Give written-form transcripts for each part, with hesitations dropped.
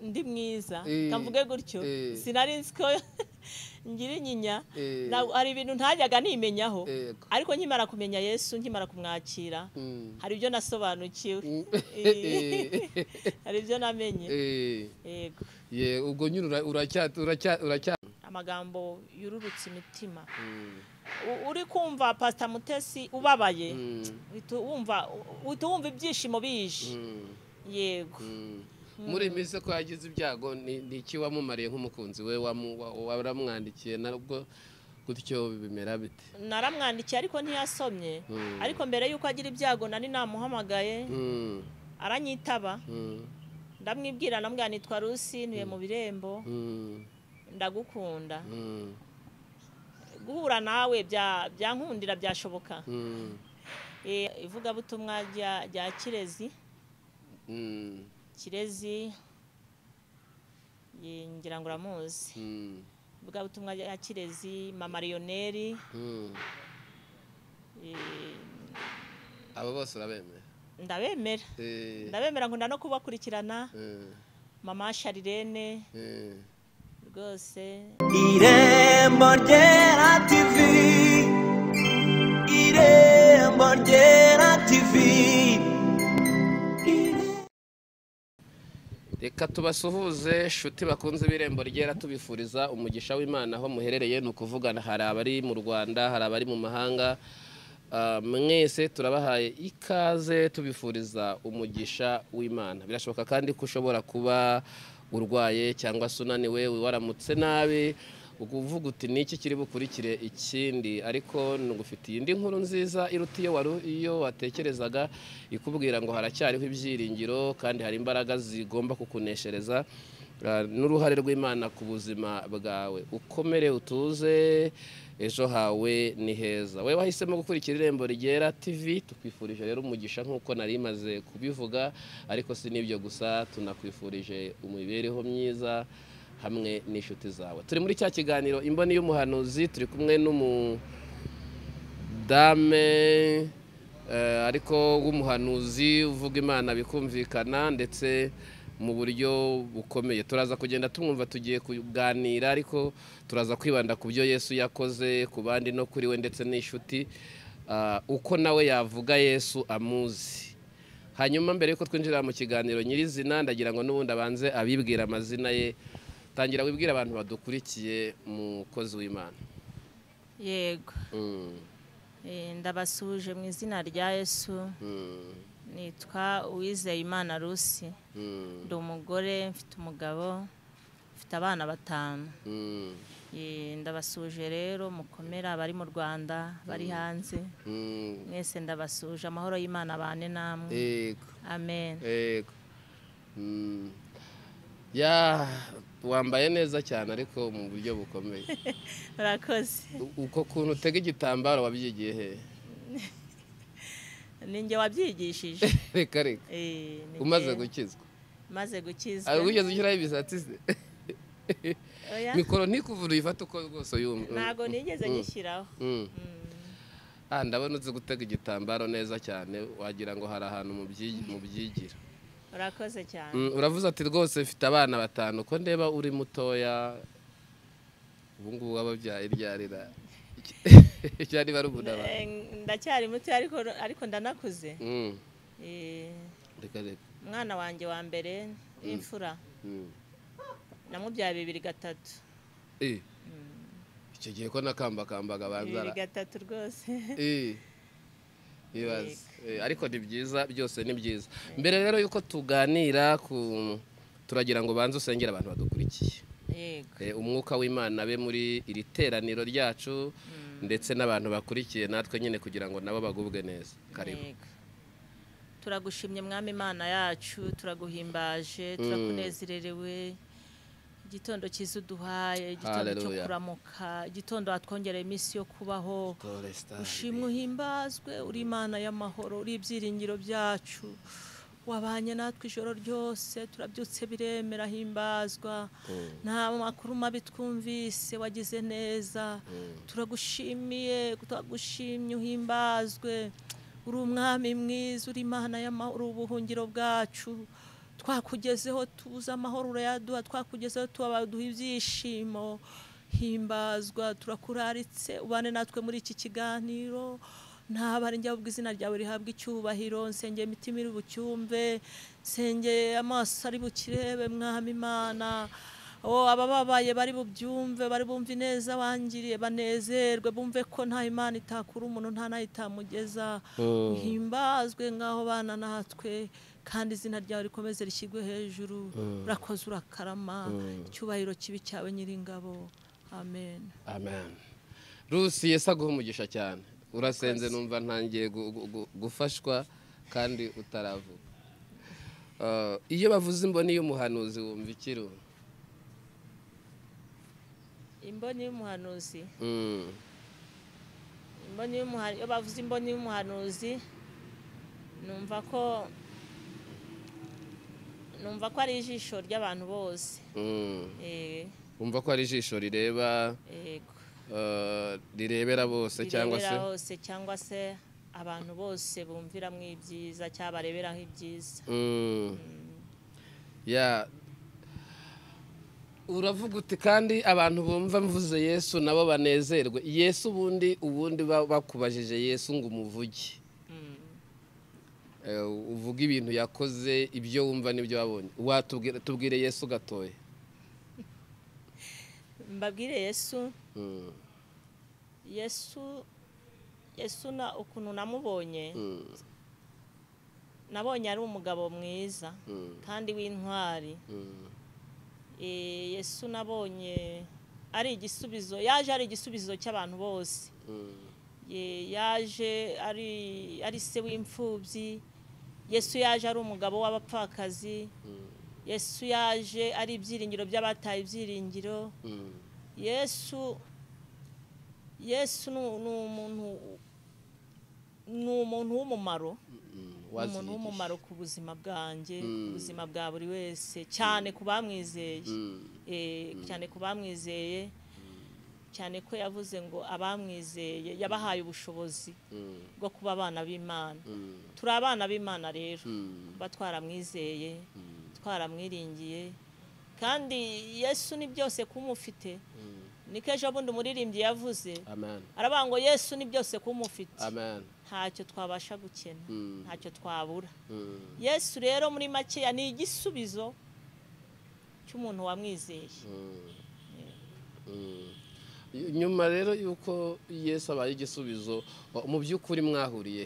Ndi mwiza, kamvuge gutyo, sinari nzi ko ngira inyinya. Hari ibintu ntajyaga nimenyaho, ariko nkimara kumenya Yesu, nkimara kumwakira, hari ibyo nasobanukiwe, hari ibyo namenye. Yego. Ye, ubwo nyine uracya Amagambo yururutse imitima. Uri kumva Pastor Mutesi ubabaye, uhita wumva ibyishimo bije. Yego. Muri minsi ko yagize ibyago, ni iki wamumariye nk'umukunzi we? Waramwandikiye nabwo gutyo, bimera bite? Naramwandikiye ariko ntiyasomye. Ariko mbere y'uko agira ibyago nari namuhamagaye, aranyitaba, ndamwibwira, namubwira: "Nitwa Rusi, ntuye mu Birembo, ndagukunda, guhura nawe byankundira, byashoboka?" Ivugabutumwa rya Kirezi. Kirezi ngira ngo uramuzi. Ivugabutumwa rya Kirezi, Mama Lionel. Abo bose urabemera? Ndabemera. Ndabemera, nkunda no kubakurikirana. Mama Sharirene rwose. Irembo Ryera TV, Irembo Ryera TV. Reka tubasuhuze shuti bakunze b'Irembo Ryera, tubifuriza umugisha w'Imana aho muherereye. Ni ukuvugana hari abari mu Rwanda, hari abari mu mahanga. Mwese turabahaye ikaze, tubifuriza umugisha w'Imana. Birashoboka kandi ko ushobora kuba urwaye cyangwa se unaniwe, waramutse nabi, ukuvuga uti: "Niki kiri bukurikire ikindi?" Ariko ngufitiye indi nkuru nziza iruta iyo wari iyo watekerezaga, ikubwira ngo haracyariho ibyiringiro kandi hari imbaraga zigomba kukuneshereza, n'uruhare rw'Imana ku buzima bwawe. Ukomere, utuze, ejo hawe ni heza. Wowe wahisemo gukurikira Irembo Ryera TV, tukwifurije rero umugisha nk'uko nari maze kubivuga. Ariko si n'ibyo gusa, tunakwifurije imibereho myiza hamwe n'inshuti zawe. Turi muri cya kiganiro Imboni y'Umuhanuzi, turi kumwe n'umudame ariko w'umuhanuzi, uvuga Imana bikumvikana ndetse mu buryo bukomeye. Turaza kugenda tumwumva, tugiye kuganira, ariko turaza kwibanda ku byo Yesu yakoze ku bandi no kuri we ndetse n'inshuti, uko nawe yavuga Yesu amuzi. Hanyuma mbere yuko twinjira mu kiganiro nyirizina, ndagira ngo n'ubundi abanze abibwira amazina ye. Tangira wibwira abantu badukurikiye, mukozi w'Imana. Yego. Ndabasuhuje mu izina rya Yesu. Nitwa Uwizeyimana Rusi. Ndi umugore, mfite umugabo, mfite abana batanu. Ndabasuhuje rero, mukomere, abari mu Rwanda, bari hanze, mwese ndabasuhuje. Amahoro y'Imana abane namwe. Amen. Yego. Ya, wambaye neza cyane ariko mu buryo bukomeye. Murakoze. Uko kuntu utega igitambaro wabyigiye he? Ni njye wabyigishije. Reka reka! Ni Umaze njye. gukizwa? Maze gukizwa. Ari wigeze ushyiraho imisatsi se? Oya. Mikoro ntikuvure, uyifate uko rwose uyumva. Ntabwo nigeze nyishyiraho. Ah, ndabona uzi gutega igitambaro neza cyane, wagira ngo hari ahantu mubyigira. Urakoze cyane. Uravuze ati rwose mfite abana batanu. Ko ndeba uri mutoya, ubu ngubu wababyaye ryarira cyari barumuna bawe? Ndacyari muto, ariko ndanakuze. Reka reka! Umwana wanjye wa mbere w'imfura namubyaye 2003. Icyo gihe ko nakambakambaga Bibiri banzara. gatatu rwose. Ibaze. Ariko ni byiza, byose ni byiza. Mbere rero yuko tuganira ku turagira ngo banze usengere abantu badukurikiye. Yego. Umwuka w'Imana abe muri iri teraniro ryacu ndetse n'abantu bakurikiye natwe nyine, kugira ngo nabo bagubwe neza. Karibu. Yego. Turagushimye Mwami Imana yacu, turaguhimbaje, turakunezererewe. Igitondo cyiza uduhaye, igitondo cyo Hallelujah. kuramuka, igitondo watwongereye iminsi yo kubaho. Ushimwe, uhimbazwe, uri Imana y'amahoro, uri ibyiringiro byacu. Wabanye natwe ijoro ryose, turabyutse biremera, himbazwa. Nta makuru mabi twumvise, wagize neza. Turagushimiye, turagushimye, uhimbazwe. Uri umwami mwiza, uri Imana y'amahoro, ubuhungiro bwacu. Twakugezeho tubuze amahoro urayaduha, twakugezeho tubaduha ibyishimo. Himbazwa, turakuraritse ubane natwe muri iki kiganiro. Ntabare njya ubwo izina ryawe rihabwa icyubahiro. Nsengeye imitima iri bucyumve, nsengeye amaso ari bukirebe Mwami Imana. Abababaye bari bubyumve, bari bumve ineza wangiriye, banezerwe, bumve ko nta Imana itakura umuntu, nta nayo itamugeza. Himbazwe ngaho bana natwe, kandi izina ryawe rikomeze rishyirwe hejuru. Urakoze, urakarama, icyubahiro kibi cyawe Nyiringabo. Amen. Amen. Rusi, Yesu aguhe umugisha cyane. Urasenze numva ntangiye gufashwa kandi utaravuga. Iyo bavuze imboni y'umuhanuzi wumva ikiru? Imboni y'umuhanuzi. Imboni y'umuhanuzi, iyo bavuze imboni y'umuhanuzi numva ko ari ijisho ry'abantu bose. Umva ko ari ijisho rireba, rirebera bose, cyangwa se bose, cyangwa se abantu bose bumvira mu ibyiza cyangwa bareberaho ibyiza. Ya uravuga uti kandi abantu bumva mvuze Yesu nabo banezerwe. Yesu ubundi bakubajije Yesu ngo umuvuge, uvuga ibintu yakoze, ibyo wumva n'ibyo wabonye, watubwira tubwire Yesu gatoye. Mbabwire Yesu. Yesu na ukuntu namubonye, nabonye ari umugabo mwiza kandi w'intwari. Yesu nabonye ari igisubizo, yaje ari igisubizo cy'abantu bose. Yaje ari se w'imfubyi. Yesu yaje ari umugabo w'abapfakazi. Yesu yaje ari ibyiringiro by'abataye ibyiringiro. Yesu ni umuntu w'umumaro, umuntu w'umumaro ku buzima bwanjye, ku buzima bwa buri wese, cyane ku bamwizeye. Cyane ku bamwizeye, cyane ko yavuze ngo abamwizeye yabahaye ubushobozi bwo kuba abana b'Imana. Turi abana b'Imana rero, kuba twaramwizeye, twaramwiringiye. Kandi Yesu ni byose kumufite. Niko ejo bundi umuririmbyi yavuze, aravuga ngo Yesu ni byose kumufite. Ntacyo twabasha gukena, ntacyo twabura. Yesu rero muri makeya ni igisubizo cy'umuntu wamwizeye. Nyuma rero yuko Yesu abaye igisubizo, mu by'ukuri mwahuriye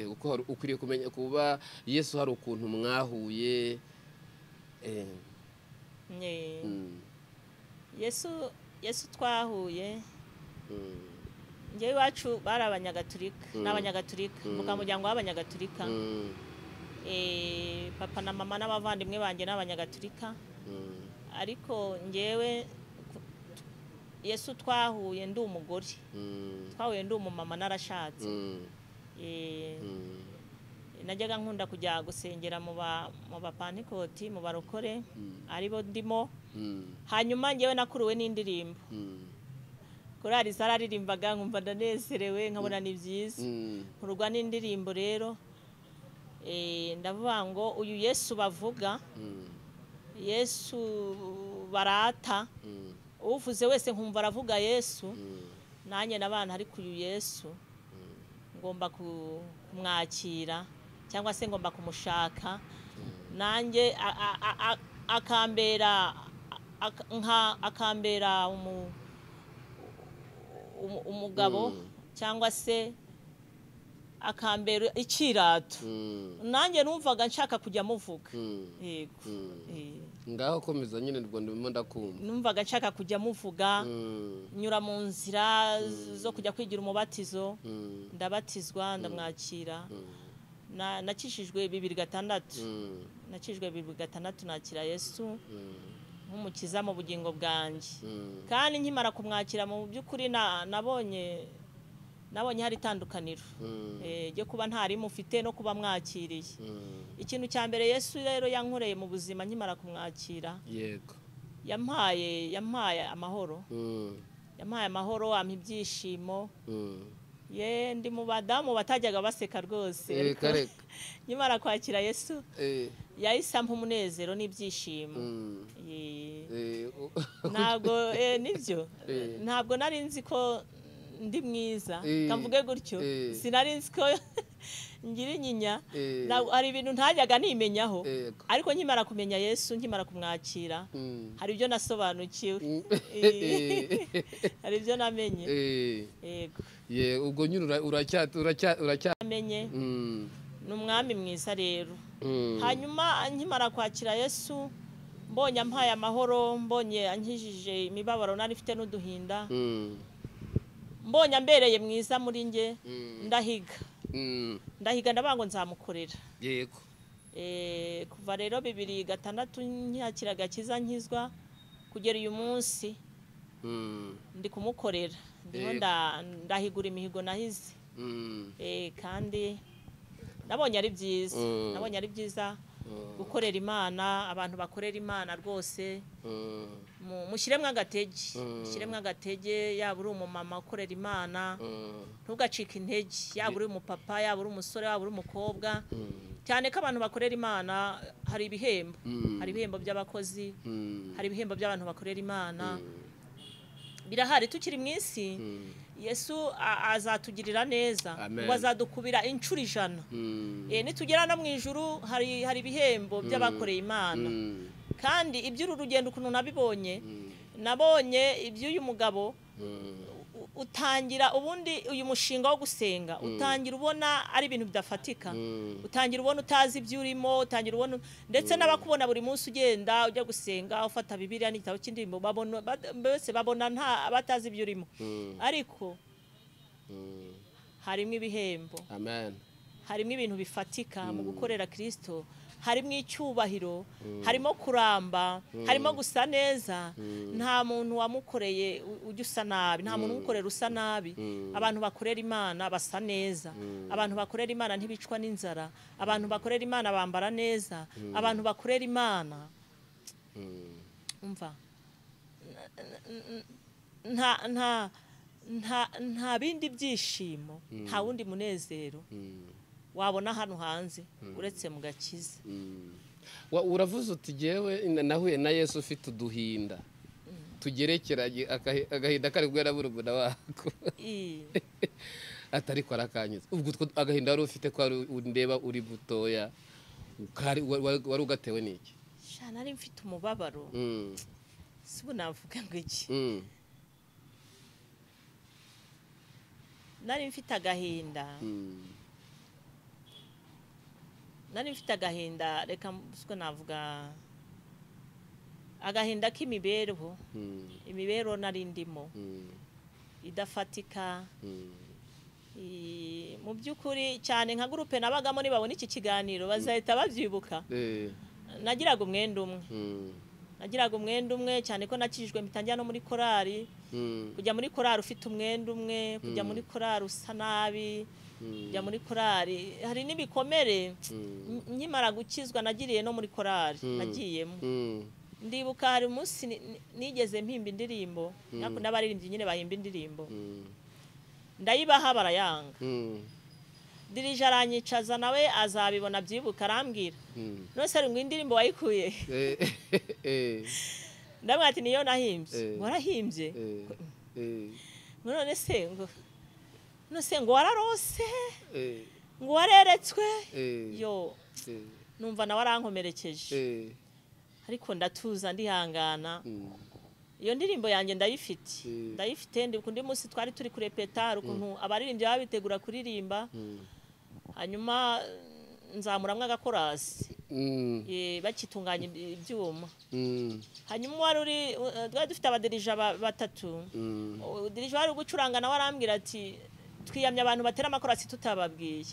uko ukwiriye kumenya kuba Yesu hari ukuntu mwahuye. Yesu twahuye. Njyewe iwacu bari abanyagatulika, n'abanyagatulika, mvuka mu muryango w'abanyagatulika. Papa na mama n'abavandimwe banjye n'abanyagatulika. Ariko njyewe Yesu twahuye ndi umugore, twahuye ndi umumama, narashatse. Najyaga nkunda kujya gusengera mu bapantikoti, mu barokore aribo ndimo. Hanyuma njyewe nakuruwe n'indirimbo, korali zararirimbaga nkumva ndanezerewe, nkabona ni byiza, nkurwa n'indirimbo rero. Ndavuga ngo uyu Yesu bavuga, Yesu barata, uvuze wese nkumva aravuga Yesu, nanjye n'abana ariko uyu Yesu ngomba kumwakira, cyangwa se ngomba kumushaka, nanjye akambera akambera umugabo, cyangwa se akambera ikirato. Nanjye numvaga nshaka kujya muvuga. Yego. Ngaho komeza nyine ndwo ndimo ndakumva. Numvaga nshaka kujya muvuga, nyura mu nzira zo kujya kwigira umubatizo, ndabatizwa, ndamwakira. Nakishijwe 2006. Nakishijwe 2006 nakira Yesu nk'umukiza mu bugingo bwanjye. Kandi nkimara kumwakira mu by'ukuri nabonye hari itandukaniro ryo kuba ntari mufite no kuba mwakiriye. Ikintu cya mbere Yesu rero yankoreye mu buzima nkimara kumwakira, yego, yampaye amahoro. Yampaye amahoro, ampa ibyishimo. Ye, ndi mu badamu batajyaga baseka rwose. Reka nyamara kwakira Yesu yahise ampa umunezero n'ibyishimo. Ntabwo nibyo, ntabwo nari nzi ko ndi mwiza, kamvuge gutyo, sinari nzi ko ngira inyinya, hari ibintu ntajyaga nimenyaho, ariko nkimara kumenya Yesu, nkimara kumwakira, hari ibyo nasobanukiwe, hari ibyo namenye. Yego. Ye, ubwo nyine uracya namenye. Ni umwami mwiza rero. Hanyuma nkimara kwakira Yesu, mbonye ampaye amahoro, mbonye ankijije imibabaro nari mfite n'uduhinda, mbonye ambereye mwiza muri nge, ndahiga. Ndahiga ndabango nzamukorera. Yego. Kuva rero 2006 nkakira agakiza nkizwa kugera uyu munsi ndi kumukorera, ndimo ndahigura imihigo nahize. Kandi nabonye ari byiza, nabonye ari byiza gukorera Imana. Abantu bakorera Imana rwose mushyiremo agatege, mushyiremo agatege. Yaba uri umumama ukorera Imana ntugacike intege, yaba uri umupapa, yaba uri umusore, yaba uri umukobwa, cyane ko abantu bakorera Imana hari ibihembo, hari ibihembo by'abakozi, hari ibihembo by'abantu bakorera Imana, birahari. Tukiri mu isi Yesu azatugirira neza, ngo azadukubira inshuro 100. Nitugera no mu ijuru hari ibihembo by'abakoreye Imana. Kandi iby'uru rugendo ukuntu nabibonye, nabonye iby'uyu mugabo utangira ubundi uyu mushinga wo gusenga, utangira ubona ari ibintu bidafatika, utangira ubona utazi ibyo urimo, utangira ubona ndetse n'abakubona buri munsi ugenda ujya gusenga ufata Bibiliya n'igitabo cy'indirimbo, babona bose babona nta batazi ibyo urimo, ariko harimo ibihembo. Amen. Harimo ibintu bifatika mu gukorera Kristo, harimo icyubahiro, harimo kuramba, harimo gusa neza. Nta muntu wamukoreye ujya usa nabi, nta muntu umukorera usa nabi. Abantu bakorera Imana basa neza, abantu bakorera Imana ntibicwa n'inzara, abantu bakorera Imana bambara neza, abantu bakorera Imana umva nta nta nta nta bindi byishimo, nta wundi munezero wabona hano hanze uretse mu gakiza. Uravuze uti jewe nahuye na Yesu ufite uduhinda tugerekeranye, agahinda kari guhera burumuna wako atari kwarakanyuze. Ubwo agahinda wari ufite ko ndeba uri butoya, wari ugatewe n'iki? Sha nari mfite umubabaro, sibu navuga ngo iki, nari mfite agahinda, nari mfite agahinda, reka siko navuga agahinda k'imibereho, imibereho nari ndimo idafatika. Mu by'ukuri cyane nka groupe nabagamo, nibabona iki kiganiro bazahita babyibuka. Nagiraga umwenda umwe, nagiraga umwenda umwe, cyane ko nakijijwe mpitangira no muri korari. Kujya muri korari ufite umwenda umwe, kujya muri korari usa nabi, kujya muri korari hari n'ibikomere. Nkimara gukizwa nagiriye no muri korari nagiyemo. Ndibuka hari umunsi nigeze mpimba indirimbo, nakunda abaririmbyi nyine bahimba indirimbo, ndayibaha barayanga. Dirije aranyicaza nawe azabibona byibuka, arambwira none se ngo indirimbo wayikuye? Ndamwira ati niyo nahimbye. Warahimbye? None se ngo none se ngo wararose, ngo wareretswe? Yo, numva nawe arankomerekeje, ariko ndatuza ndihangana. Iyo ndirimbo yanjye ndayifite, ndayifite. Ndi kundi munsi twari turi kurepeta ukuntu abaririmbyi babitegura kuririmba, hanyuma nzamuramwe agakorasi bakitunganya ibyuma. Hanyuma wari uri, twari dufite abadirija batatu, dirija wari gucuranga nawe arambwira ati twiyamye abantu batera amakorasi tutababwiye.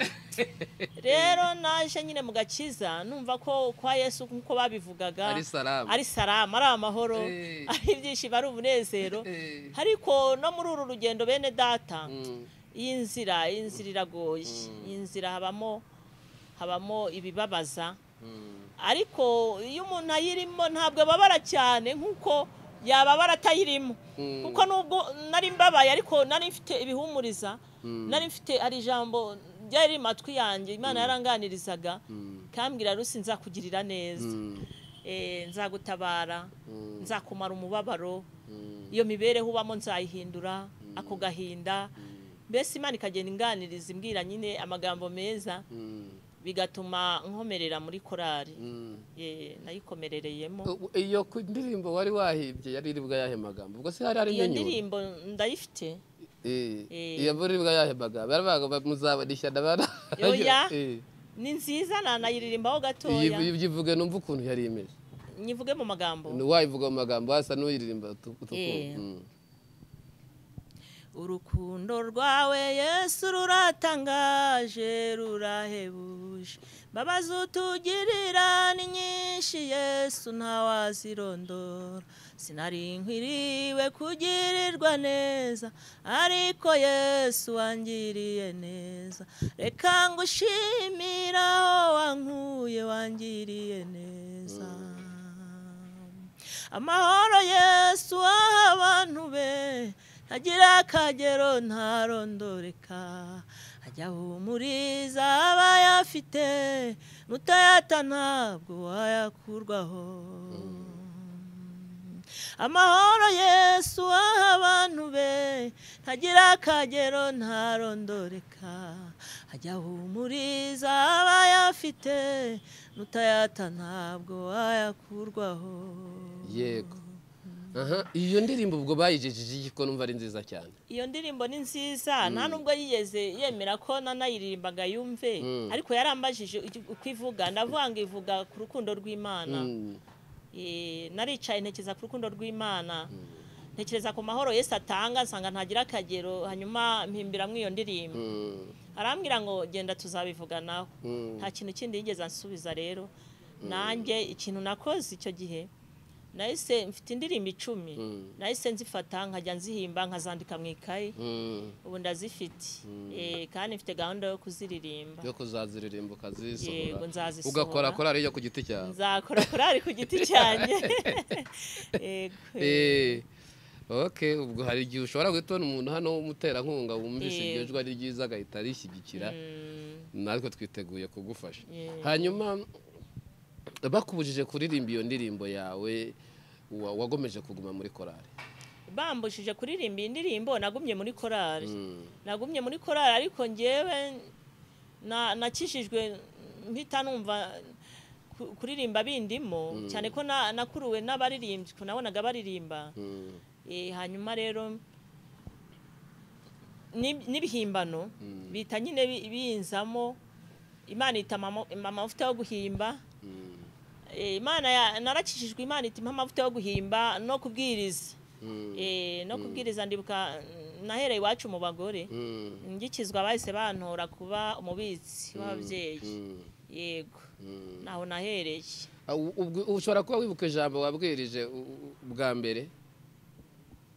Rero naje nyine mu gakiza numva ko kwa Yesu nkuko babivugaga ari salama, ari amahoro, ari ibyishimo, ari umunezero. Ariko no muri uru rugendo bene data, iyi nzira iragoye, iyi nzira habamo ibibabaza, ariko iyo umuntu ayirimo ntabwo ababara cyane nkuko Yaba baratayirimo kuko nubwo nari mbabaye ariko nari mfite ibihumuriza, nari mfite ari ijambo ryari matwi yanjye Imana yaranganirizaga kambwira Rusi nzakugirira neza, nzagutabara, nzakumara umubabaro, iyo mibereho ubamo nzayihindura, ako gahinda. Mbese Imana ikagenda inganiriza imbwira nyine amagambo meza, bigatuma nkomerera muri korali. Nayikomerereyemo. Iyo ndirimbo wari wahibye yari iribwa yahe magambo? Ubwo se hari ari iyo ndirimbo ndayifite. Iyo iribwa yahe magambo? Baravuga muzabadishya ndabana. Oya. Ni nziza nanayiririmbaho gatoya. Yivuge numva ukuntu yari imeze. Nyivuge mu magambo. Wayivuga mu magambo asa n'uyiririmba tuku. Urukundo rwawe Yesu ruratangaje rurahebuje, mbabazi utugirira ni nyinshi Yesu ntawazirondora, sinari nkwiriwe kugirirwa neza ariko Yesu wangiriye neza, reka ngushimira aho wankuye wangiriye neza. Amahoro Yesu aha abantu be ntagira akagero ntarondoreka, ajya ahumuriza abayafite n'utayata ntabwo wayakurwaho. Amahoro Yesu aha abantu be ntagira akagero ntarondoreka, ajya ahumuriza abayafite n'utayata ntabwo wayakurwaho. Yego. Iyo ndirimbo ubwo bayijejeje ko numva ari nziza cyane. Iyo ndirimbo ni nziza, nta nubwo yigeze yemera ko nanayiririmbaga yumve, ariko yarambajije uko ivuga, ndavuga ngo ivuga ku rukundo rw'Imana. Naricaye ntekereza ku rukundo rw'Imana, ntekereza ku mahoro Yesu atanga, nsanga ntagira akagero, hanyuma mpimbiramo iyo ndirimbo. Arambwira ngo genda tuzabivuganaho. Nta kintu kindi yigeze ansubiza rero. Nanjye ikintu nakoze icyo gihe, nahise mfite indirimbo 10, nahise nzifata nkajya nzihimba nkazandika mu ikayi, ubu ndazifite. Kandi mfite gahunda yo kuziririmba, yo kuzaziririmba ukazisohora, ugakora korali yo ku giti cyawe. Nzakora korali ku giti cyanjye. Okay, ubwo hari igihe ushobora guhita ubona umuntu hano w'umuterankunga wumvise iryo jwi ari ryiza agahita arishyigikira, natwe twiteguye kugufasha. Hanyuma bakubujije kuririmba iyo ndirimbo yawe, wagomeje kuguma muri korali? Bambujije kuririmba iyi ndirimbo, nagumye muri korali. Nagumye muri korali ariko njyewe nakishijwe mpita numva kuririmba bindimo, cyane ko nakuruwe n'abaririmbyi, nabonaga baririmba. Hanyuma rero n'ibihimbano bita nyine binzamo, Imana ita amavuta yo guhimba. Imana narakishijwe, Imana ita amavuta yo guhimba no kubwiriza. No kubwiriza ndibuka nahereye iwacu mu bagore, ngikizwa bahise bantora kuba umubitsi w'ababyeyi. Yego, naho nahereye. Ushobora kuba wibuka ijambo wabwirije bwa mbere?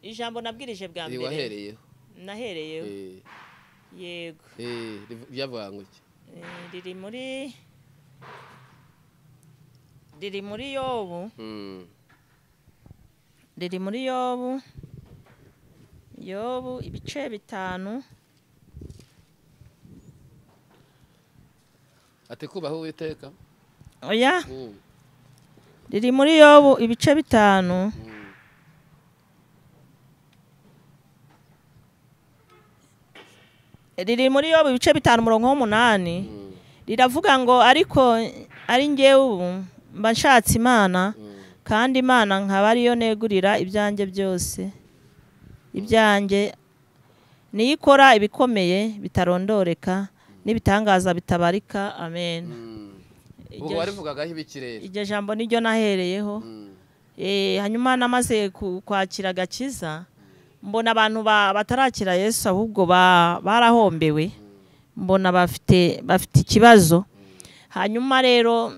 Ijambo nabwirije bwa mbere wahereyeho? Nahereyeho. Yego. Ryavuga ngo iki? Riri muri Yobu. Riri muri Yobu. Yobu ibice 5. Ati kubaho Uwiteka? Oya. Riri muri Yobu ibice 5. Riri muri Yobu ibice 5 umurongo w'8. Riravuga ngo ariko ari njyewe ubu mba nshatse Imana, kandi Imana nkaba ariyo negurira ibyanjye byose. Ibyanjye niyo ikora ibikomeye bitarondoreka n'ibitangaza bitabarika. Amen. Ubwo warivugagaho ibikirere? Iryo jambo niryo nahereyeho. Hanyuma namaze kwakira agakiza, mbona abantu batarakira Yesu ahubwo barahombewe, mbona bafite ikibazo. Hanyuma rero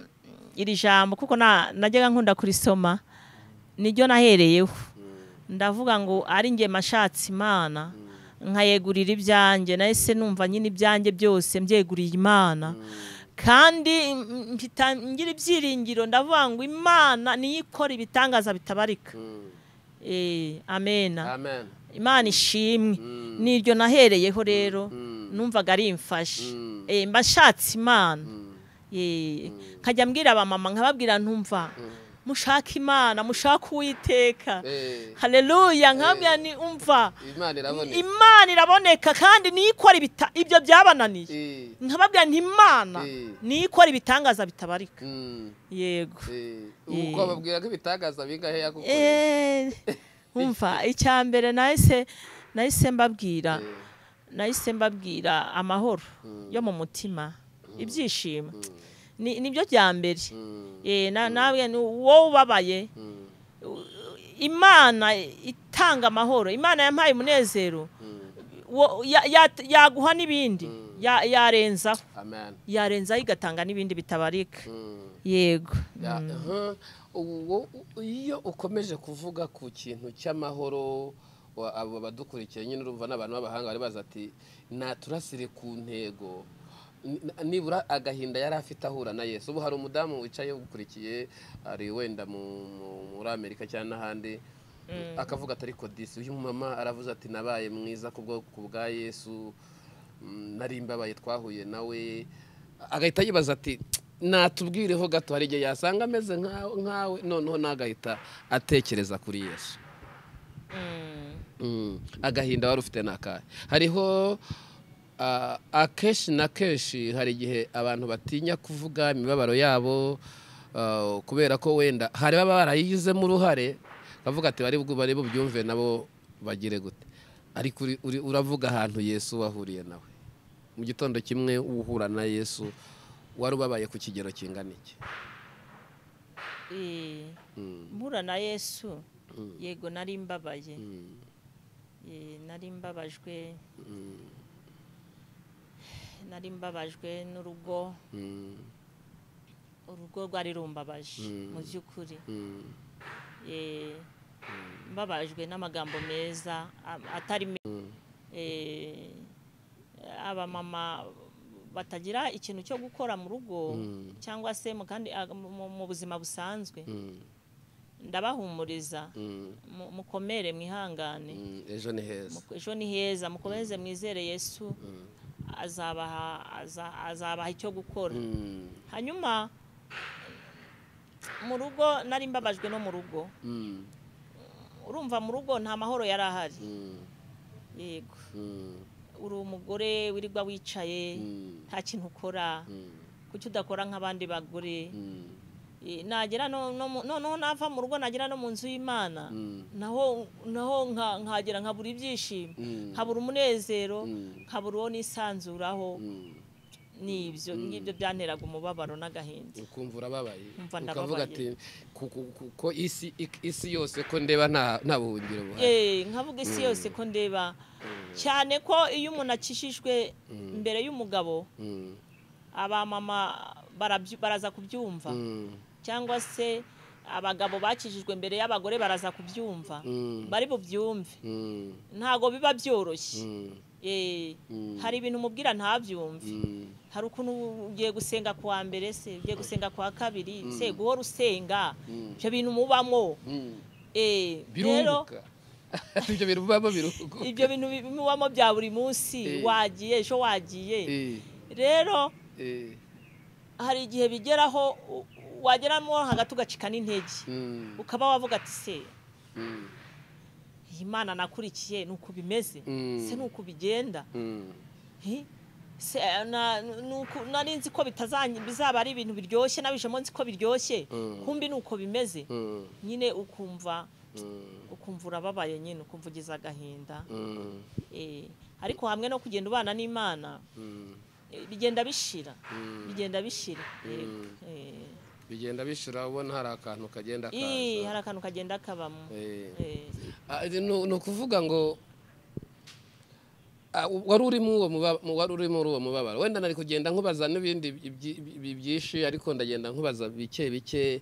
iri jambo kuko najyaga nkunda kurisoma, niryo nahereyeho. Ndavuga ngo ari njye mashatse Imana nkayegurira ibyanjye, nahise numva nyine ibyanjye byose mbyeguriye Imana, kandi mpita ngira ibyiringiro. Ndavuga ngo Imana niyo ikora ibitangaza bitabarika. Amena. Amen. Imana ishimwe. Niryo nahereyeho rero numvaga ari imfashe. Mba nshatse Imana. Nkajya mbwira abamama nkababwira ntumva mushaka Imana, mushaka Uwiteka. Haleluya. Nkabwira ni umva Imana iraboneka kandi niyo ikora ibyo byabananiye. Nkababwira nti Imana niyo ikora ibitangaza bitabarika. Yego. Uko babwira ko ibitangaza bingahe yagukoreye? Umva icya mbere nahise mbabwira amahoro yo mu mutima, ibyishimo nibyo bya mbere. Nawe wowe ubabaye, Imana itanga amahoro, Imana yampaye umunezero, yaguha n'ibindi, yarenzaho. Yarenzaho igatanga n'ibindi bitabarika. Yego. Iyo ukomeje kuvuga ku kintu cy'amahoro, abo badukurikiye nyine urumva n'abantu b'abahanga bari bazi ati naturasire ku ntego, nibura agahinda yari afite ahura na Yesu. Ubu hari umudamu wicaye ugukurikiye ari wenda muri Amerika cyangwa n'ahandi, akavuga ati ariko disi uyu mama aravuze ati nabaye mwiza ku bwa Yesu, nari mbabaye twahuye nawe, agahita yibaza ati natubwireho gato, hari igihe yasanga ameze nkawe, noneho nagahita atekereza kuri Yesu. Agahinda wari ufite nakahe? Hariho akenshi na kenshi hari igihe abantu batinya kuvuga imibabaro yabo, kubera ko wenda hari baba barayigizemo uruhare, bavuga ati bari bubyumve nabo bagire gute. Ariko uravuga ahantu Yesu wahuriye nawe mu gitondo kimwe uhura na Yesu, wari ubabaye ku kigero kingana iki? Mpura na Yesu, yego nari mbabaye. Nari mbabajwe. Nari mbabajwe n'urugo. Urugo rwari rumbabaje mu by'ukuri. Mbabajwe n'amagambo meza atari abamama batagira ikintu cyo gukora mu rugo cyangwa se kandi mu buzima busanzwe. Ndabahumuriza, mukomere, mwihangane, ejo ni heza, ejo ni heza, mukomeze mwizere Yesu, azabaha icyo gukora. Hanyuma mu rugo nari mbabajwe no mu rugo. Urumva mu rugo nta mahoro yari ahari. Yego. Uri umugore wirirwa wicaye, nta kintu ukora, kuki udakora nk'abandi bagore? Nagera noneho nava mu rugo nagera no mu nzu y'Imana, naho nkagera nkabura ibyishimo, nkabura umunezero, nkabura uwo nisanzuraho. Nibyo ngibyo byanteraga umubabaro n'agahinda. Ukumva urababaye, ukavuga ati ko isi yose ko ndeba nta buhungiro buhari. Nkavuga isi yose ko ndeba, cyane ko iyo umuntu akishijwe imbere y'umugabo, abamama baraza kubyumva, cyangwa se abagabo bakijijwe imbere y'abagore baraza kubyumva, bari bubyumve. Ntago biba byoroshye. Hari ibintu umubwira ntabyumve. Hari ukuntu ugiye gusenga kuwa mbere, se ugiye gusenga kuwa kabiri, se guhora usenga ibyo bintu mubamo. Rero ibyo bintu mubamo biruhuka, ibyo bintu mubamo bya buri munsi, wagiye ejo wagiye. Rero hari igihe bigeraho wageramo hagati ugacika n'intege, ukaba wavuga ati se Imana nakurikiye nuko bimeze, se nuko bigenda, se nari nzi ko bizaba ari ibintu biryoshye, nabijemo nzi ko biryoshye, kumbi nuko bimeze nyine. Ukumva urababaye nyine, ukumva ugize agahinda. Ariko hamwe no kugenda ubana n'Imana bigenda bishira, bigenda bishira, bigenda bishira, ubona hari akantu kagenda kaza, hari akantu kagenda kabamo. Ni ukuvuga ngo wari uri muri uwo mubabaro. Wenda nari kugenda nkubaza n'ibindi byinshi, ariko ndagenda nkubaza bike bike.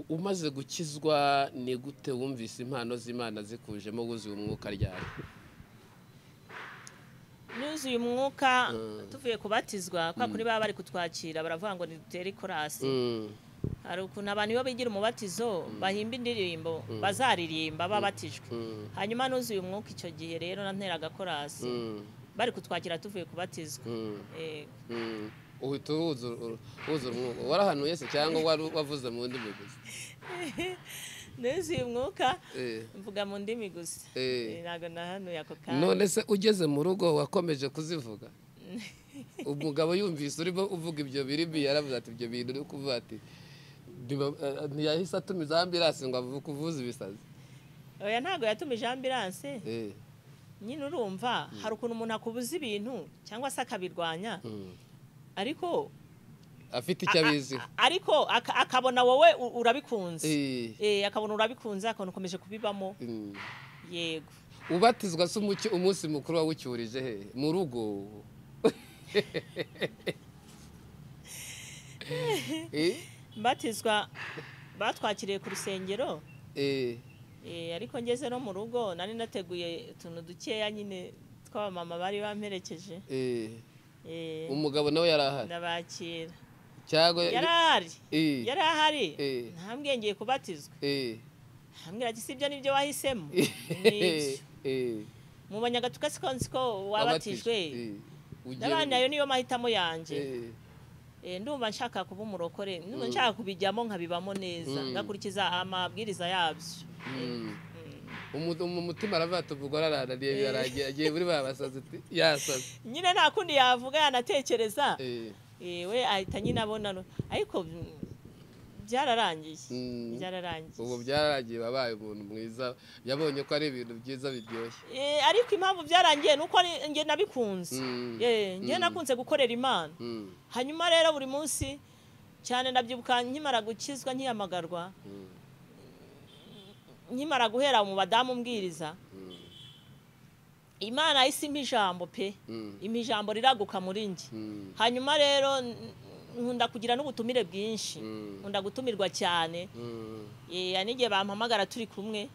Umaze gukizwa ni gute wumvise impano z'Imana zikujemo wuzuye umwuka ryari? Nuzuye umwuka tuvuye kubatizwa, kwa kuri baba bari kutwakira baravuga ngo nidutere ikorasi. Hari ukuntu abantu iyo bigira umubatizo bahimba indirimbo bazaririmba babatijwe. Hanyuma nuzuye umwuka icyo gihe rero nanteraga korasi. Bari kutwakira tuvuye kubatizwa. Uhita wuzura umwuka. Warahanuye se cyangwa wavuze mu ndimi gusa? Nuzuye umwuka mvuga mu ndimi gusa. Ntabwo nahanuye ako kanya. None se ugeze mu rugo wakomeje kuzivuga? Umugabo yumvise urimo uvuga ibyo birimi yaravuze ati ibyo bintu uri kuvuga ati ntiyahise atumiza ambulance ngo avuge kuvuza ibisazi. Oya ntabwo yatumije ambulance. Nyine urumva hari ukuntu umuntu akubuza ibintu cyangwa se akabirwanya ariko afite icyo abizi, ariko akabona wowe urabikunze, akabona urabikunze, akabona ukomeje kubibamo. Yego. Ubatizwa se umunsi mukuru wawucyurije he? Mu rugo? Mbatizwa batwakiriye ku rusengero. Ariko ngeze no mu rugo nari nateguye utuntu dukeya nyine tw'abamama bari bamperekeje. Umugabo nawe yarahari? Ndabakira. Cyangwa yarahari? Yarahari. Ntambwiye ngiye kubatizwa. Ntambwira ati sibyo nibyo wahisemo. Mu banyagatuka siko nzi ko wabatijwe. N'abandi ayo niyo mahitamo yanjye. Ndumva nshaka kuba umurokore, ndumva nshaka kubijyamo nkabibamo neza, ngakurikiza amabwiriza yabyo. Umutima aravuga ati ubwo ararananiye birarangiye, agiye muri ba basazi yasaze. Nyine nta kundi yavuga yanatekereza. We ahita nyine abona, ariko byararangiye. Byararangiye. Ubu byararangiye babaye umuntu mwiza, yabonye ko ari ibintu byiza biryoshye. Ariko impamvu byarangiye nuko nge nabikunze. Nge nakunze gukorera Imana. Hanyuma rero buri munsi cyane ndabyibuka nkimara gukizwa nkiyamagarwa. Nkimara guhera mu badamu mbwiriza. Imana yahise impa ijambo pe. Impa ijambo riraguka muri nge. Hanyuma rero nkunda kugira n'ubutumire bwinshi. Nkunda gutumirwa cyane. N'igihe bampamagara turi kumwe.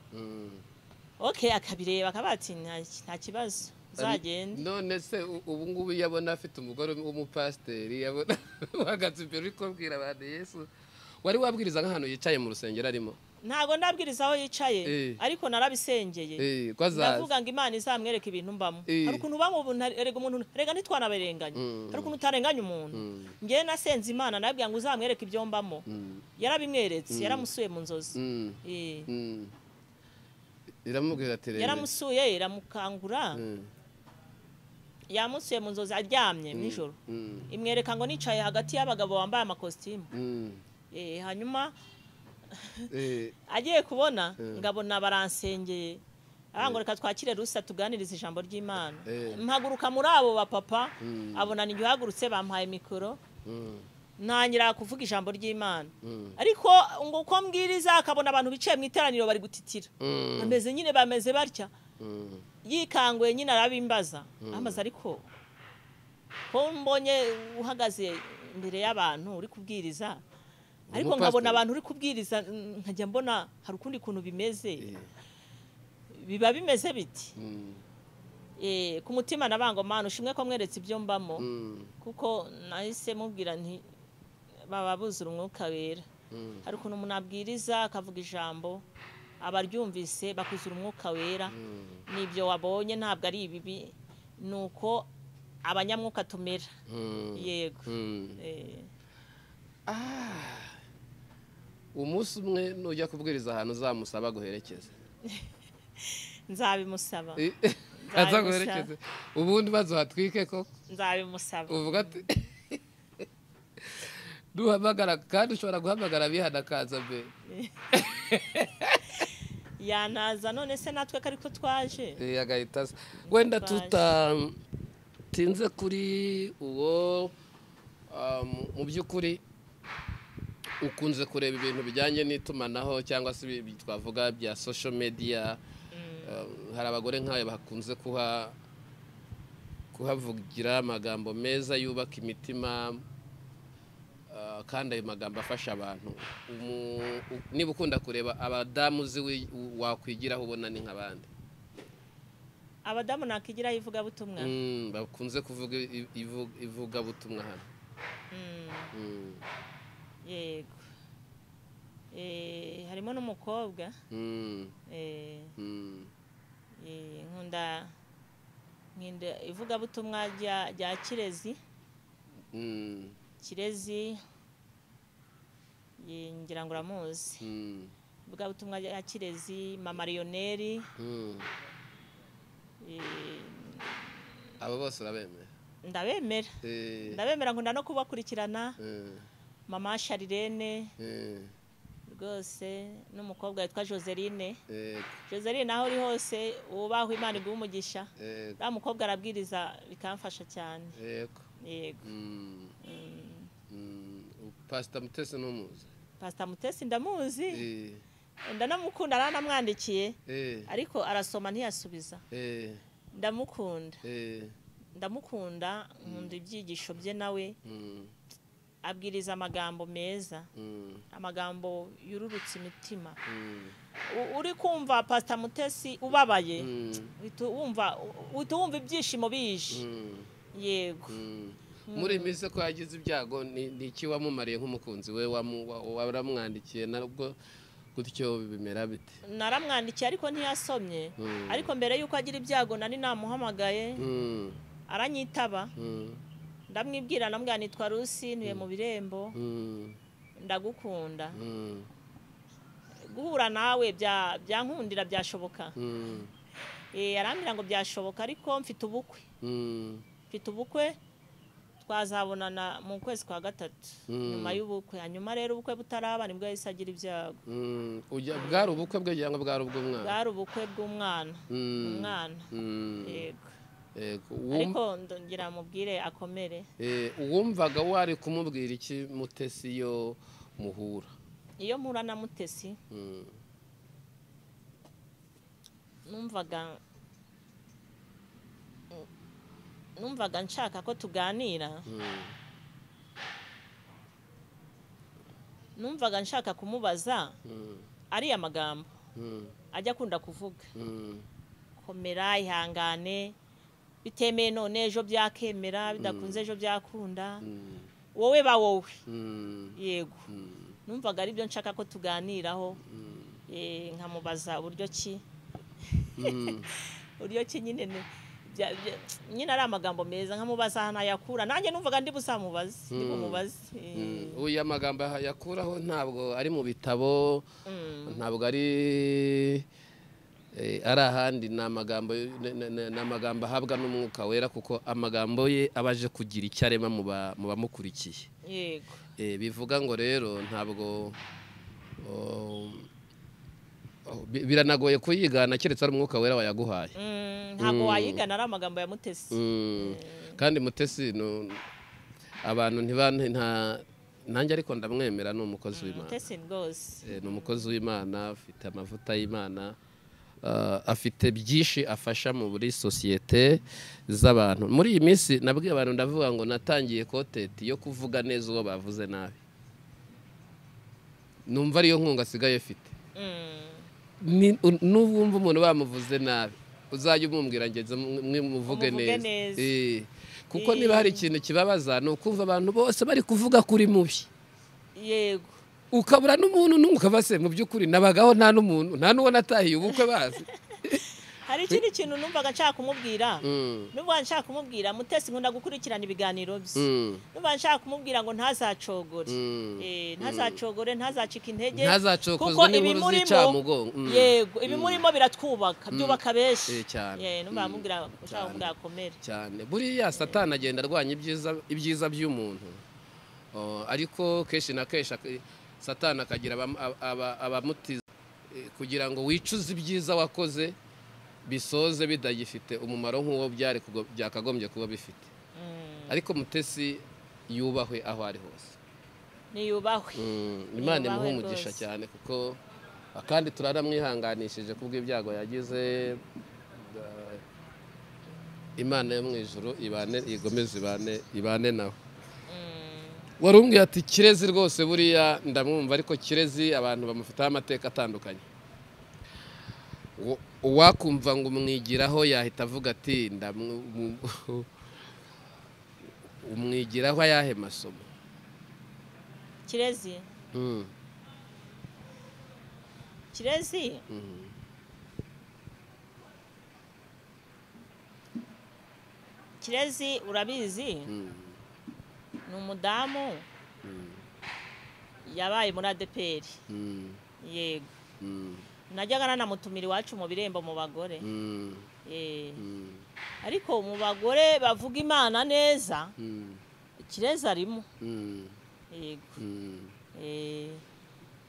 Okay, akabireba akabati nta kibazo uzagenda. None se ubu ngubu yabona afite umugore w'umupasiteri, yabona uhagaze imbere uri kubwira abantu Yesu. Wari wabwiriza nk'ahantu yicaye mu rusengero arimo? Ntago ndabwiriza aho yicaye, ariko narabisengeye. Ndavuga ngo Imana izamwereka ibintu mbamo. Hari ukuntu uba mu buntu, erega umuntu, erega ntitwanaberenganya. Hari ukuntu utarenganya umuntu. Ngewe nasenze Imana nababwira ngo uzamwereke ibyo mbamo. Yarabimweretse, yaramusuye mu nzozi. Iramubwira ati rero. Yaramusuye, iramukangura. Yamusuye mu nzozi aryamye nijoro. Imwereka ngo nicaye hagati y'abagabo bambaye amakositimu. Hanyuma agiye kubona ngabona baransengeye, ngo reka twakire rusa tuganirize ijambo ry'Imana. Mpaguruka muri abo bapapa, abona ninjye uhagurutse, bampaye mikoro, ntangira kuvuga ijambo ry'Imana. Ariko ngo uko mbwiriza akabona abantu bicaye mu iteraniro bari gutitira, bameze nyine bameze batya. Yikanguye nyine arabimbaza, amaze ariko ko mbonye uhagaze imbere y'abantu uri kubwiriza, ariko nkabona abantu uri kubwiriza nkajya mbona hari ukundi kuntu bimeze, biba bimeze biti. Ku mutima nabango Mana ushimwe ko mweretse ibyo mbamo, kuko nahise mubwira nti baba buzura umwuka wera. Hari ukuntu umuntu abwiriza akavuga ijambo abaryumvise bakuzura umwuka wera, nibyo wabonye ntabwo ari ibibi, nuko abanyamwuka tumera. Yego. Umunsi umwe nujya kubwiriza ahantu uzamusaba guherekeza. Nzabimusaba. Azaguherekeze. Ubundi bazohatwike koko. Nzabimusaba. Uvuga ati duhamagara, kandi ushobora guhamagara abihana akaza mbere. Yanaza none se natwe ko ariko twaje. Agahita aza. Wenda tutatinze kuri uwo, mu by'ukuri ukunze kureba ibintu bijyanye n'itumanaho cyangwa se twavuga bya social media. Hari abagore nkawe bakunze kuhavugira amagambo meza yubaka imitima, kandi ayo magambo afasha abantu. Niba ukunda kureba abadamu uzi wakwigiraho ubona ni nk'abandi. Abadamu nakigiraho ivugabutumwa? Bakunze kuvuga ivugabutumwa hano. Yego. Harimo n'umukobwa. Nkunda ivugabutumwa rya Kirezi. Kirezi ngira ngo uramuzi. Ivugabutumwa rya Kirezi, Mama Lionel. Abo bose urabemera? Ndabemera. Ndabemera, nkunda no kubakurikirana. Mama Sharirene rwose, n'umukobwa witwa Joseline. Joseline aho uri hose wubahwe, Imana iguhe umugisha. Uriya mukobwa arabwiriza bikamfasha cyane. Yego. Yego. Pastor Mutesi ntumuzi? Pastor Mutesi ndamuzi. Ndanamukunda, aranamwandikiye ariko arasoma ntiyasubiza. Ndamukunda. Ndamukunda, nkunda ibyigisho bye nawe. Abwiriza amagambo meza, amagambo yururutse imitima. Uri kumva Pastor Mutesi ubabaye, uhita wumva ibyishimo bije. Yego. Muri minsi ko yagize ibyago, ni iki wamumariye nk'umukunzi we? Waramwandikiye nabwo gutyo bimera bite? Naramwandikiye ariko ntiyasomye. Ariko mbere yuko agira ibyago nari namuhamagaye, aranyitaba. Ndamwibwira, namubwira nitwa Rusi, ntuye mu Birembo, ndagukunda. Guhura nawe byankundira byashoboka. Arambwira ngo byashoboka ariko mfite ubukwe. Mfite ubukwe, twazabonana mu kwezi kwa 3 nyuma y'ubukwe. Hanyuma rero ubukwe butaraba nibwo yahise agira ibyago. Bwari ubukwe bwe cyangwa bwari ubw'umwana? Bwari ubukwe bw'umwana. Umwana. Yego. Ariko ngira mubwire akomere. Uwumvaga wari kumubwira iki Mutesi iyo muhura? Iyo mpura na Mutesi numvaga nshaka ko tuganira. Numvaga nshaka kumubaza ariya magambo ajya akunda kuvuga. Komera, ihangane, bitemeye none ejo byakemera, bidakunze ejo byakunda, wowe ba wowe. Yego. Numvaga ari byo nshaka ko tuganiraho. Nkamubaza uburyo ki uburyo ki nyine nyine ari amagambo meza, nkamubaza ahantu ayakura. Nanjye numvaga ndi busamubaze, ndi bumubaze. Uyu amagambo yakuraho ntabwo ari mu bitabo, ntabwo ari ahandi, ni amagambo ahabwa n'umwuka wera, kuko amagambo ye abaje kugira icyo arema mu bamukurikiye. Yego. Bivuga ngo rero ntabwo biranagoye kuyigana keretse ari umwuka wera wayaguhaye. Ntabwo wayigana ari amagambo ya Mutesi. Kandi Mutesi abantu nanjye ariko ndamwemera, ni umukozi w'Imana. Mutesi rwose ni umukozi w'Imana, afite amavuta y'Imana, afite byinshi afasha mu buri sosiyete z'abantu. Muri iyi minsi nabwiye abantu, ndavuga ngo natangiye koteti yo kuvuga neza uwo bavuze nabi. Numva ariyo nkunga asigaye afite. N'ubwumva umuntu bamuvuze nabi uzajya umubwira ngeze muvuge neza. Kuko niba hari ikintu kibabaza ni ukumva abantu bose bari kuvuga kuri mubi. Yego. Ukabura n'umuntu n'umukava se mu by'ukuri nabagaho nta n'umuntu nta n'uwo natahiye ubukwe bazi. Hari ikindi kintu numvaga nshaka kumubwira. Numvaga nshaka kumubwira Mutesi nkunda gukurikirana ibiganiro bye. Numvaga nshaka kumubwira ngo ntazacogore. Ntazacogore, ntazacika intege. Ntazacokozwe n'inkuru z'icamugongo. Yego, ibimurimo biratwubaka, byubaka benshi. Numvaga mubwira nshaka kumubwira akomere. Cyane. Buriya Satani agenda arwanya ibyiza by'umuntu. Ariko kenshi na kenshi Satani akagira abamutiza kugira ngo wicuze ibyiza wakoze bisoze bidagifite umumaro nk'uwo byari byakagombye kuba bifite. Ariko Mutesi yubahwe aho ari hose. Niyubahwe. Imana imuhe umugisha cyane, kuko kandi turaramwihanganishije kubw'ibyago yagize. Imana yo mu ijuru ibane, igomeze ibane nawe. Warumbwiye ati Kirezi rwose buriya ndamwumva, ariko Kirezi abantu bamufitaho amateka atandukanye. Uwakumva ngo umwigiraho yahita avuga ati umwigiraho ayahe masomo? Kirezi Kirezi Kirezi urabizi ni umudamu yabaye muri ADEPR. Yego. Najyaga nanamutumira iwacu mu birembo mu bagore. Ariko mu bagore bavuga Imana neza Kirezi arimo. Yego.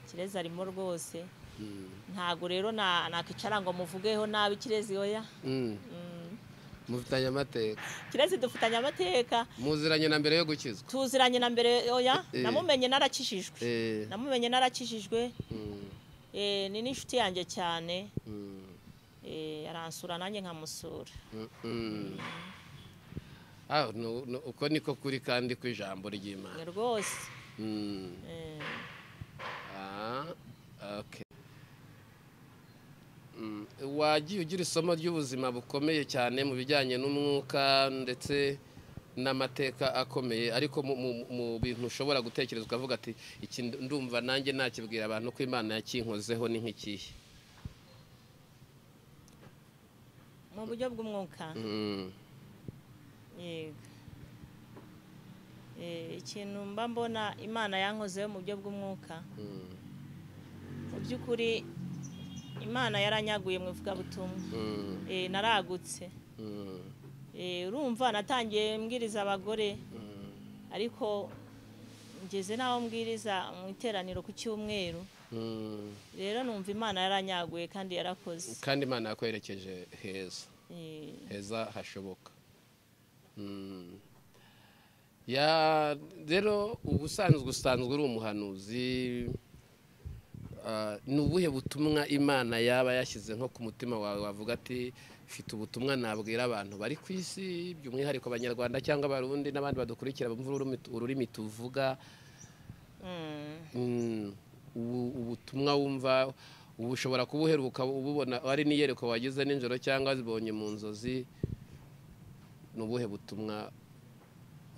Kirezi arimo rwose. Ntago rero nakicara ngo muvugeho nabi Kirezi oya. Mufitanye amateka. Kirezi dufitanye amateka. Muziranye na mbere yo gukizwa. Tuziranye na mbere oya. Namumenye narakijijwe. Namumenye narakijijwe. Ni n'inshuti yanjye cyane. Aransura nanjye nkamusura. Uko niko kuri kandi ku ijambo ry'Imana. Rwose. Okay. Wagiye ugira isomo ry'ubuzima bukomeye cyane mu bijyanye n'umwuka ndetse n'amateka akomeye, ariko mu bintu ushobora gutekereza ukavuga ati iki ndumva nanjye nakibwira abantu ko Imana yakinkozeho ni nk'ikihe? Mu buryo bw'umwuka. Yego. Ikintu mba mbona Imana yankozeho mu buryo bw'umwuka, mu by'ukuri Imana yaranyaguye mu ivugabutumwa. Naragutse. Urumva natangiye mbwiriza abagore, ariko ngeze naho mbwiriza mu iteraniro ku cyumweru. Rero numva Imana yaranyaguye kandi yarakoze. Kandi Imana yakwerekeje heza. Heza hashoboka. Ya rero ubusanzwe usanzwe uri umuhanuzi, ni ubuhe butumwa Imana yaba yashyize nko ku mutima wawe wavuga ati mfite ubutumwa nabwira abantu bari ku isi, by'umwihariko abanyarwanda cyangwa abarundi n'abandi badukurikira bumva ururimi tuvuga? Ubutumwa wumva ubushobora kubuheruka ububona ari niyereko wagize nijoro cyangwa zibonye mu nzozi, ni ubuhe butumwa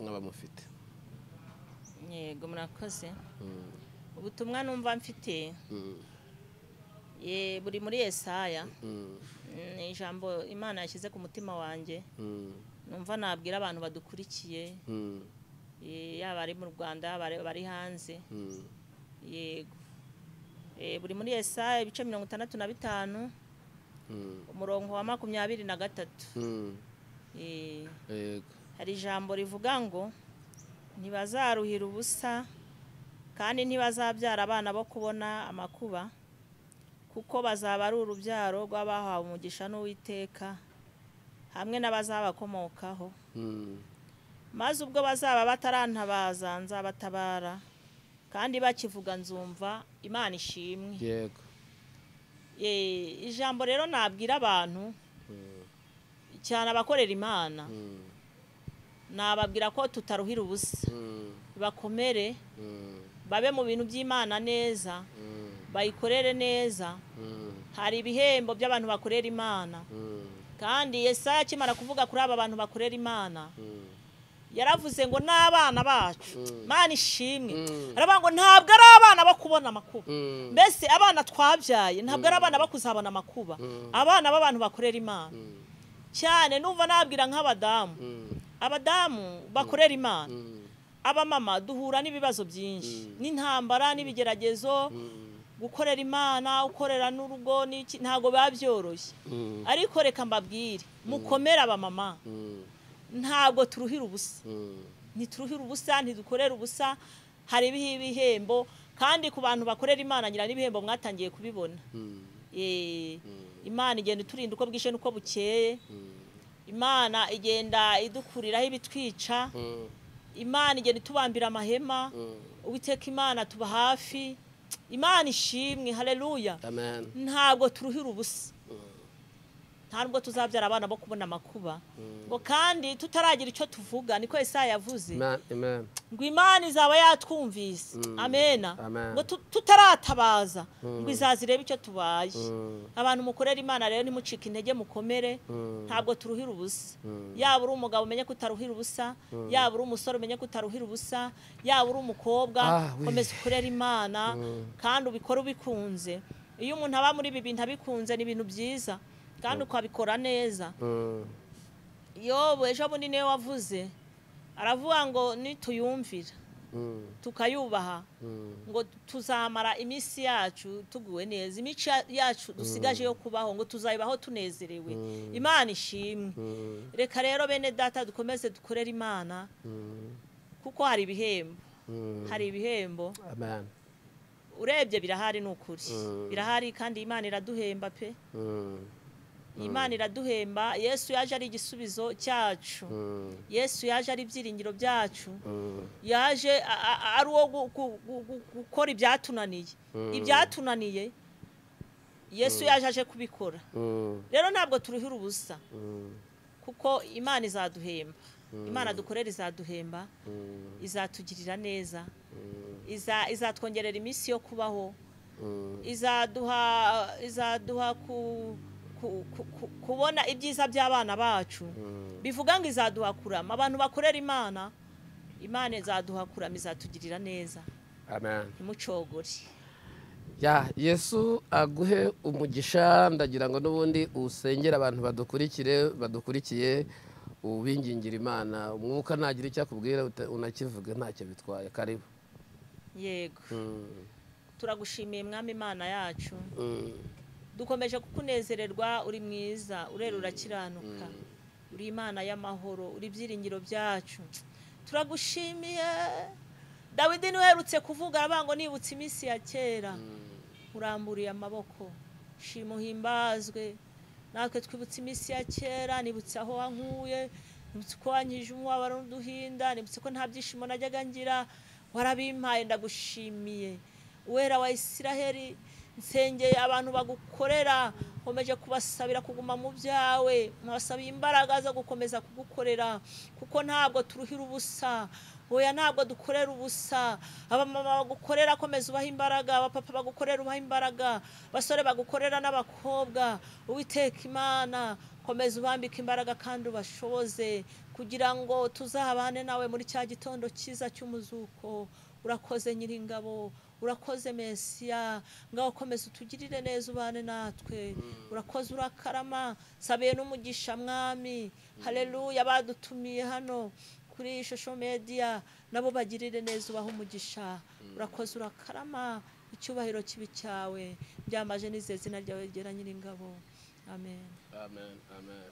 mwaba mufite? Yego murakoze. Ubutumwa numva mfite buri muri Yesaya. Ni ijambo Imana yashyize ku mutima wanjye, numva nabwira abantu badukurikiye, yaba ari mu Rwanda yaba bari hanze. Yego. Buri muri Yesaya ibice 65 umurongo wa 23. Yego. Hari ijambo rivuga ngo ntibazaruhira ubusa kandi ntibazabyara abana bo kubona amakuba, kuko bazaba ari urubyaro rw'abahawe umugisha n'Uwiteka hamwe n'abazabakomokaho. Maze ubwo bazaba batarantabaza nzabatabara, kandi bakivuga nzumva. Imana ishimwe. Yego. Ijambo rero nabwira abantu cyane abakorera Imana, nababwira ko tutaruhira ubusa, bakomere, babe mu bintu by'Imana neza, bayikorere neza. Hari ibihembo by'abantu bakorera Imana. Kandi Yesaya akimara kuvuga kuri aba bantu bakorera Imana, yaravuze ngo n'abana bacu, Imana ishimwe. Aravuga ngo ntabwo ari abana bo kubona amakuba. Mbese abana twabyaye ntabwo ari abana bo kuzabona amakuba, abana b'abantu bakorera Imana. Cyane numva nabwira nk'abadamu, abadamu bakorera Imana, abamama duhura n'ibibazo byinshi, n'intambara n'ibigeragezo. Gukorera Imana ukorera n'urugo ntago biba byoroshye. Ariko reka mbabwire, mukomere abamama, ntabwo turuhira ubusa. Ntituruhira ubusa, ntidukorera ubusa. Hari ibihembo, kandi ku bantu bakorera Imana ngira n'ibihembo mwatangiye kubibona. Imana igenda iturinda uko bwije n'uko bukeye. Imana igenda idukuriraho ibitwica. Imana igenda itubambira amahema. Uwiteka Imana tuba hafi. Imana ishimwe, haleluya. Amen. Ntabwo turuhira ubusa. Ntabwo tuzabyara abana bo kubona amakuba. Ngo kandi tutaragira icyo tuvuga, niko Yesaya yavuze. Amen. Ngo Imana izaba yatwumvise. Amena. Ngo tutaratabaza, ngo izazirebe icyo tubaye. Abantu mukorera Imana rero ntimucike intege, mukomere. Ntabwo turuhira ubusa. Yaba uri umugabo umenye ko utaruhira ubusa, yaba uri umusore umenye ko utaruhira ubusa, yaba uri umukobwa, komeza ukorera Imana kandi ubikore ubikunze. Iyo umuntu aba muri ibi bintu abikunze ni ibintu byiza kandi ukabikora neza. Yobu ejo bundi niwe wavuze, aravuga ngo nituyumvira tukayubaha ngo tuzamara iminsi yacu tuguwe neza, imico yacu dusigaje yo kubaho ngo tuzayibaho tunezerewe. Imana ishimwe. Reka rero bene data dukomeze dukorere Imana kuko hari ibihembo, hari ibihembo. Amen. Urebye birahari n'ukuri, birahari kandi Imana iraduhemba pe. Imana iraduhemba. Yesu yaje ari igisubizo cyacu, Yesu yaje ari ibyiringiro byacu, yaje ari uwo gukora ibyatunaniye, ibyatunaniye Yesu yaje aje kubikora. Rero ntabwo turuhira ubusa kuko Imana izaduhemba, Imana dukorera izaduhemba, izatugirira neza, izatwongerera iminsi yo kubaho, izaduha kubona ibyiza by'abana bacu. Bivuga ngo izaduha kurama. Abantu bakorera Imana, Imana izaduha kurama, izatugirira neza. Amen. Ntimucogore. Ya Yesu aguhe umugisha. Ndagira ngo n'ubundi usengera abantu badukurikiye ubingingira Imana. Umwuka nagira icyo akubwira unakivuge ntacyo bitwaye. Karibu. Yego. Turagushimiye Mwami Imana yacu. Dukomeje kukunezererwa, uri mwiza, urera urakiranuka, uri Imana y'amahoro, uri ibyiringiro byacu. Turagushimiye. Dawidi niwe uherutse kuvuga aravuga ngo nibutse iminsi ya kera, uramburiye amaboko, shima uhimbazwe. Natwe twibutse iminsi ya kera, nibutse aho wankuye, nibutse ko wankije umubabaro n'uduhinda, nibutse ko nta byishimo najyaga ngira, warabimpaye, ndagushimiye. Uwera wa Isiraheli, nsengeye abantu bagukorera, nkomeje kubasabira kuguma mu byawe, nkabasabiye imbaraga zo gukomeza kugukorera kuko ntabwo turuhira ubusa. Oya, ntabwo dukorera ubusa. Abamama bagukorera komeza ubaha imbaraga, abapapa bagukorera ubaha imbaraga, abasore bagukorera n'abakobwa. Uwiteka Imana komeza ubambike imbaraga kandi ubashoboze kugira ngo tuzabane nawe muri cya gitondo cyiza cy'umuzuko. Urakoze Nyiringabo, urakoze Mesiya, ngaho komeza utugirire neza ubane natwe. Urakoze, urakarama. Sabiye n'umugisha Mwami. Haleluya. Badutumiye hano kuri social media nabo bagirire neza ubaha umugisha. Urakoze, urakarama. Icyubahiro kibi cyawe byamaje n'izina ryawe ryera Nyiringabo. Amen. Amen. Amen.